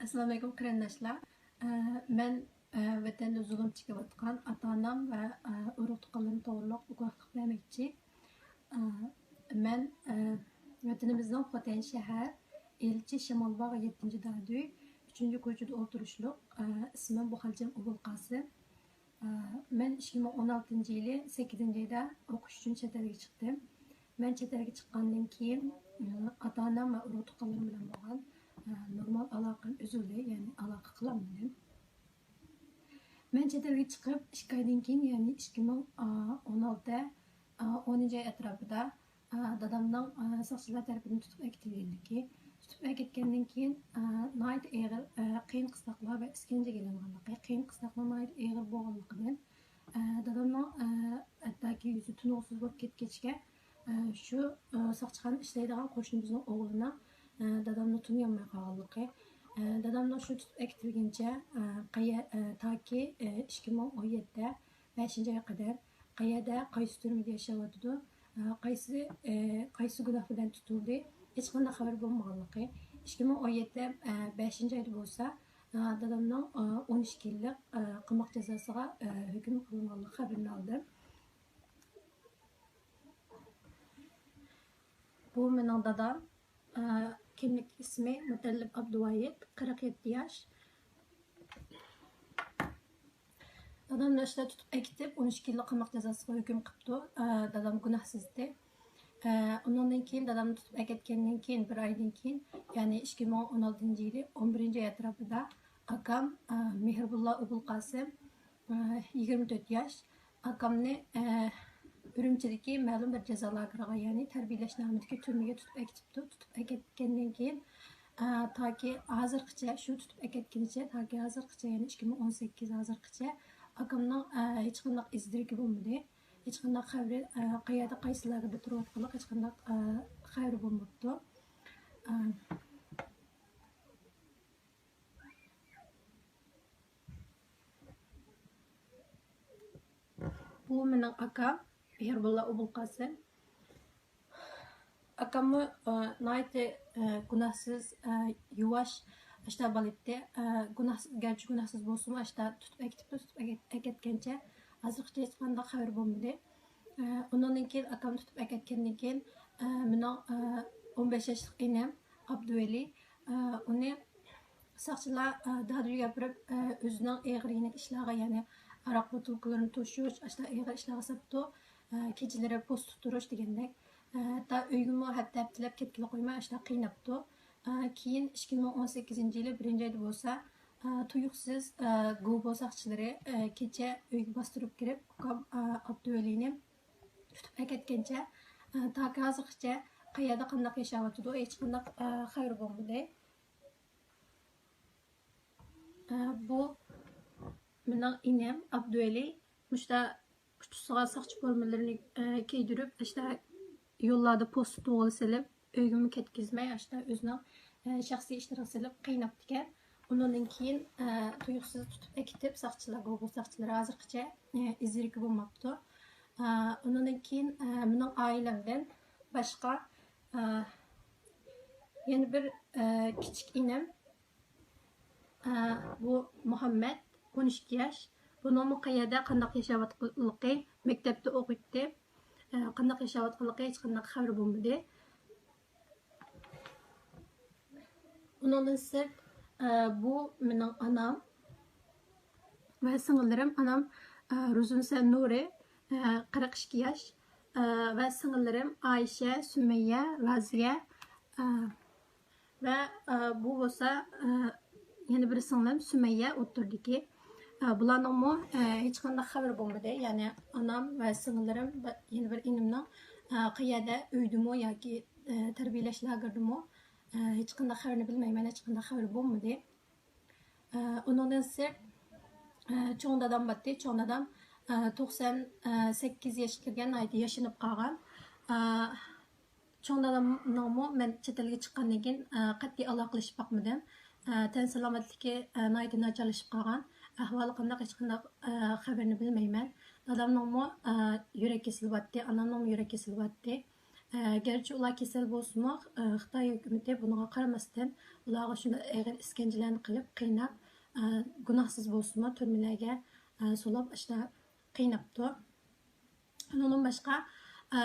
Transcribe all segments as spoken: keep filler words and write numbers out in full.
ئەسسالامۇئەلەيكۇم قېرىنداشلار. ئە، مەن، ئە، ۋەتەندە زۇلۇم چېكىۋاتقان ئاتا-ئانام ۋە، ئە، ئۇرۇق-تۇغقانلىرىم توغرۇلۇق گۇۋاھلىق بەرمەكچى. ئە، مەن، ئە، ۋەتىنىمىزنىڭ خوتەن شەھەر، ئىلچى شامالباغ يەتتىنچى دادۈي، ئۈچىنچى كوچىدا ئولتۇرۇشلۇق. ئە، ئىسمىم بۇخالجان ئوبۇلقاسىم. ئە، مەن ئىككى مىڭ ئون ئالتىنچى يىلى سەككىزىنچى ئايدا ئوقۇش ئۈچۈن چەت ئەلگە چىقتىم. مەن چەت ئەلگە چىققاندىن كېيىن، ئە، ئاتا-ئانام ۋە ئۇرۇق-تۇغقانلىرىم بىلەن بولغان، ئە، نورمال ئالاقەم ئۈزۈلدى، يەنى ئالاقە قىلالمىدىم. مەن چەت ئەلگە چىقىپ ئىككى ئايدىن كېيىن، يەنى ئىككى مىڭ ئون ئالتە، ئە، ئونىنچى ئاي ئەتراپىدا، ئە، دادامنىڭ، ئە، ساقچىلار تەرىپىدىن تۇتۇپ ئەكېتىلگەنلىكى، تۇتۇپ ئەكەتكەندىن كېيىن، ئە، ناھايىتى ئېغىر، ئە، قىيىن قىستاقلار ۋە ئىسكەنجىگە ئېلىنغانلىقى، قىيىن قىستاقلار ناھايىتى ئېغىر بولغانلىقىدىن، ئە، دادامنىڭ، ئە، ھەتتاكى يۈزى تونۇغۇسىز بولۇپ كەتكەچكە، ئە، شۇ، ئە، ساقچىخانىدا ئىشلەيدىغان قوشنىمىزنىڭ ئوغلىنىڭ، ئە، دادامنى تونۇيالماي قالغانلىقى، ئە، دادامنىڭ شۇ تۇتۇپ ئەكېتىلگىنىچە، ئە، قەيە-، ئە، تاكى، ئە، ئىككى مىڭ ئون يەتتە بەشىنچى ئايغا قەدەر قەيەردە، قايسى تۈرمىدە ياشاۋاتىدۇ، ئە، قايسى، ئە، قايسى گۇناھ بىلەن تۇتۇلدى، ھېچقانداق خەۋەر بولمىغانلىقى. ئىككى مىڭ ئون يەتتە، ئە، بەشىنچى ئايدا بولسا، ئە، دادامنىڭ، ئە، ئون ئىككى يىللىق، ئە، قاماق جازاسىغا، ئە، ھۆكۈم قىلىنغانلىقى خەۋىرىنى ئالدىم. بۇ مېنىڭ دادام. ئە، كىملىك ئىسمى مۇتەللىپ ئابدۇۋايىت، قىرىق يەتتە ياش. دادامنى ئاشۇنداق تۇتۇپ ئەكېتىپ، ئون ئىككى يىللىق قاماق جازاسىغا ھۆكۈم قىپتۇ. ئە، دادام گۇناھسىز ئىدى. ئە، ئۇنىڭدىن كېيىن، دادامنى تۇتۇپ ئەكەتكەندىن كېيىن، بىر ئايدىن كېيىن، يەنى ئىككى مىڭ ئون ئالتىنچى يىلى ئون بىرىنچى ئاي ئەتراپىدا ئاكام، ئە، مېھرىبۇللا ئوبۇلقاسىم، ئە، يىگىرمە تۆت ياش. ئاكامنى، ئە، ئۈرۈمچىدىكى مەلۇم بىر جازا لاگېرىغا، يەنى تەربىيەلەش نامىدىكى تۈرمىگە تۇتۇپ ئەكېتىپتۇ. تۇتۇپ ئەكەتكەندىن كېيىن، ئە، تاكى ھازىرغىچە، شۇ تۇتۇپ ئەكەتكىنىچە، تاكى ھازىرغىچە، يەنى ئىككى مىڭ ئون سەككىز ھازىرغىچە ئاكامنىڭ، ئە، ھېچقانداق ئىز-دېرىكى بولمىدى. ھېچقانداق خەۋىرى، ئە، قەيەردە، قايسى لاگېردا تۇرۇۋاتقانلىقى ھېچقانداق، ئە، خەۋىرى بولماپتۇ. ئە، بۇ مېنىڭ ئاكام، مېھرىبۇللا ئوبۇلقاسىم. ئاكاممۇ، ئە، ناھايىتى، ئە، گۇناھسىز، ئە، يۇۋاش، ئاشتا بالا ئىدى. ئە، گۇناھسىز، گەرچە گۇناھسىز بولسىمۇ، ئاشتا تۇتۇپ ئەكېتىپتۇ، تۇتۇپ ئەكەت-، ئەكەتكەنچە ھازىرغىچە ھېچقانداق خەۋىرى بولمىدى. ئە، ئۇنىڭدىن كېيىن، ئاكامنى تۇتۇپ ئەكەتكەندىن كېيىن، ئە، مېنىڭ، ئە، ئون بەش ياشلىق ئىنىم ئابدۇۋەلى، ئە، ئۇنى ساقچىلار، ئە، دادۈيگە ئاپىرىپ، ئە، ئۆزىنىڭ ئېغىر يېنىك ئىشلارغا، يەنى ھاراق بوتۇلكىلىرىنى توشۇش، ئاشۇنداق ئېغىر ئىشلارغا ساپتۇ. ئە، كېچىلىرى پوستتا تۇرۇش دېگەندەك. ئە، ھەتتا ئۆيگىمۇ ھەپتە ھەپتىلەپ كەتكىلى قويماي، ئاشۇنداق قىيناپتۇ. ئە، كېيىن ئىككى مىڭ ئون سەككىزىنچى يىلى بىرىنچى ئايدا بولسا، ئە، تۇيۇقسىز، ئە، گوبو ساقچىلىرى، ئە، كېچە ئۆيگە باستۇرۇپ كىرىپ، ئۇكام، ئە، ئابدۇۋەلىنى تۇتۇپ ئەكەتكەنچە، ئە، تاكى ھازىرغىچە قەيەردە قانداق ياشاۋاتىدۇ، ھېچقانداق، ئە، خەۋىرى بولمىدى. ئە، بۇ مېنىڭ ئىنىم ئابدۇۋەلى. مۇشتا ئۇچىسىغا ساقچى فورمىلىرىنى، ئە، كىيدۈرۈپ، ئاشتا يوللاردا پوستتا تۇغىلى سېلىپ، ئۆيگىمۇ كەتكۈزمەي، ئاشتا ئۆزىنىڭ، ئە، شەخسىي ئىشلىرىغا سېلىپ قىيناپتىكەن. ئۇنىڭدىن كېيىن، ئە، تۇيۇقسىز تۇتۇپ ئەكېتىپ، ساقچىلار، گوبو ساقچىلىرى ھازىرغىچە، ئە، ئىز-دېرىكى بولماپتۇ. ئە، ئۇنىڭدىن كېيىن، ئە، مېنىڭ ئائىلەمدىن باشقا، ئە، يەنە بىر، ئە، كىچىك ئىنىم، ئە، بۇ مۇھەممەد، ئون ئىككى ياش. بۇنىڭمۇ قەيەردە قانداق ياشاۋاتقانلىقى، مەكتەپتە ئوقۇيتتى. ئە، قانداق ياشاۋاتقانلىقى ھېچقانداق خەۋىرى بولمىدى. ئۇنىڭدىن سىرت، ئە، بۇ مېنىڭ ئانام ۋە سىڭىللىرىم. ئانام، ئە، رۇزۇنسەن نۇرى، ئە، قىرىق ئىككى ياش، ئە، ۋە سىڭىللىرىم ئايشە، سۈمەييە، رازىيە، ئە، ۋە، ئە، بۇ بولسا، ئە، يەنە بىر سىڭلىم سۈمەييە ئوتتۇرىدىكى. ئە، بۇلارنىڭمۇ، ئە، ھېچقانداق خەۋىرى بولمىدى. يەنى ئانام ۋە سىڭىللىرىم ۋە يەنە بىر ئىنىمنىڭ، ئە، قەيەردە، ئۆيدىمۇ ياكى، ئە، تەربىيەلەش لاگېرىدىمۇ، ئە، ھېچقانداق خەۋىرىنى بىلمەيمەن، ھېچقانداق خەۋىرى بولمىدى. ئە، ئۇنىڭدىن سىرت، ئە، چوڭ دادام بارتتى. چوڭ دادام، ئە، توقسان سەككىز ياشقا كىرگەن، ناھايىتى ياشىنىپ قالغان. ئە، چوڭ دادامنىڭمۇ مەن چەت ئەلگە چىققاندىن كېيىن، ئە، قەتئىي ئالاقىلىشىپ باقمىدىم. ئە، تەن سالامەتلىكى، ئە، ناھايىتى ناچارلىشىپ قالغان. ئەھۋالى قانداق، ھېچقانداق، ئە، خەۋىرىنى بىلمەيمەن. دادامنىڭمۇ، ئە، يۈرەك كېسىلى بارتتى، ئانامنىڭمۇ يۈرەك كېسىلى بارتتى. ئە، گەرچە ئۇلار كېسەل بولسىمۇ، ئە، خىتاي ھۆكۈمىتى بۇنىڭغا قارىماستىن، ئۇلارغا شۇنداق ئېغىر ئىسكەنجىلەرنى قىلىپ، قىيناپ، ئە، گۇناھسىز بولسىمۇ تۈرمىلەرگە، ئە، سولاپ، ئاشۇنداق قىيناپتۇ. ئۇنىڭدىن باشقا، ئە،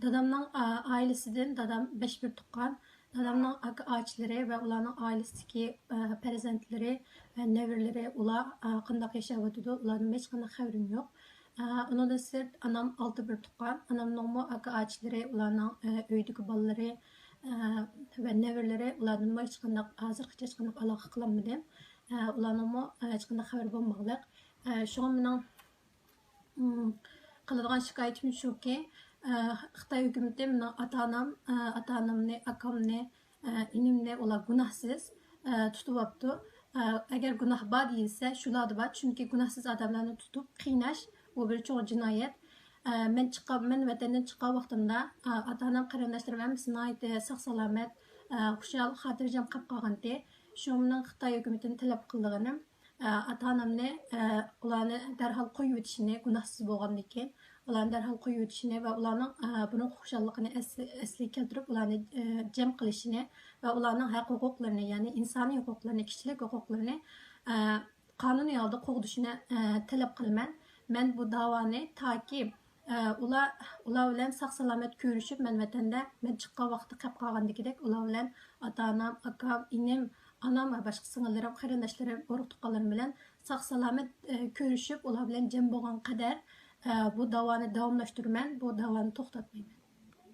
دادامنىڭ، ئە، ئائىلىسىدىن، دادام بەش بىر تۇغقان، دادامنىڭ ئاكا ئاچىلىرى ۋە ئۇلارنىڭ ئائىلىسىدىكى، ئە، پەرزەنتلىرى ۋە نەۋرىلىرى، ئۇلار، ئە، قانداق ياشاۋاتىدۇ، ئۇلاردىن ھېچقانداق خەۋىرىم يوق. ئە، ئۇنىڭدىن سىرت، ئانام ئالتە بىر تۇغقان، ئانامنىڭمۇ ئاكا ئاچىلىرى، ئۇلارنىڭ، ئە، ئۆيدىكى بالىلىرى، ئە، ۋە نەۋرىلىرى، ئۇلاردىنمۇ ھېچقانداق، ھازىرغىچە ھېچقانداق ئالاقە قىلالمىدىم. ئە، ئۇلارنىڭمۇ، ئە، ھېچقانداق خەۋىرى بولمىغلىق. ئە، شۇڭا مېنىڭ، ئىم، قىلىدىغان شىكايىتىم شۇكى، ئە، خىتاي ھۆكۈمىتى مېنىڭ ئاتا-ئانام، ئە، ئاتا-ئانامنى، ئاكامنى، ئە، ئىنىمنى ئۇلار گۇناھسىز، ئە، تۇتۇۋاپتۇ. ئە، ئەگەر گۇناھ بار دېيىلسە، شۇلاردا بار. چۈنكى گۇناھسىز ئادەملەرنى تۇتۇپ قىيناش، بۇ بىر چوڭ جىنايەت. ئە، مەن چىققان، مەن ۋەتەندىن چىققان ۋاقتىمدا، ئە، ئاتا-ئانام، قېرىنداشلىرىم ھەممىسى ناھايىتى ساق-سالامەت، ئە، خۇشال، خاتىرجەم قاپ قالغانتى. شۇ مېنىڭ خىتاي ھۆكۈمىتىدىن تەلەپ قىلىدىغىنىم، ئە، ئاتا-ئانامنى، ئە، ئۇلارنى دەرھال قويۇۋېتىشىنى، گۇناھسىز بولغاندىن كېيىن ئۇلارنى دەرھال قويۇۋېتىشىنى ۋە ئۇلارنىڭ، ئە، بۇرۇنقى خۇشاللىقىنى ئەسلى، ئەسلىگە كەلتۈرۈپ، ئۇلارنى، ئە، جەم قىلىشىنى ۋە ئۇلارنىڭ ھەق ھوقۇقلىرىنى، يەنى ئىنسانىي ھوقۇقلىرىنى، كىشىلىك ھوقۇقلىرىنى، ئە، قانۇنىي ھالدا قوغدىشىنى، ئە، تەلەپ قىلىمەن. مەن بۇ داۋانى تاكى، ئە، ئۇلار، ئۇلار بىلەن ساق-سالامەت كۆرۈشۈپ، مەن ۋەتەندە، مەن چىققان ۋاقىتتا قېلىپ قالغاندىكىدەك، ئۇلار بىلەن ئاتا-ئانام، ئاكام، ئىنىم، ئانام ۋە باشقا سىڭىللىرىم، قېرىنداشلىرىم، ئۇرۇق-تۇغقانلىرىم بىلەن ساق-سالامەت، ئە، كۆرۈشۈپ، ئۇلار بىلەن جەم بولغان قەدەر، ئە، بۇ داۋانى داۋاملاشتۇرىمەن، بۇ داۋانى توختاتمايمەن.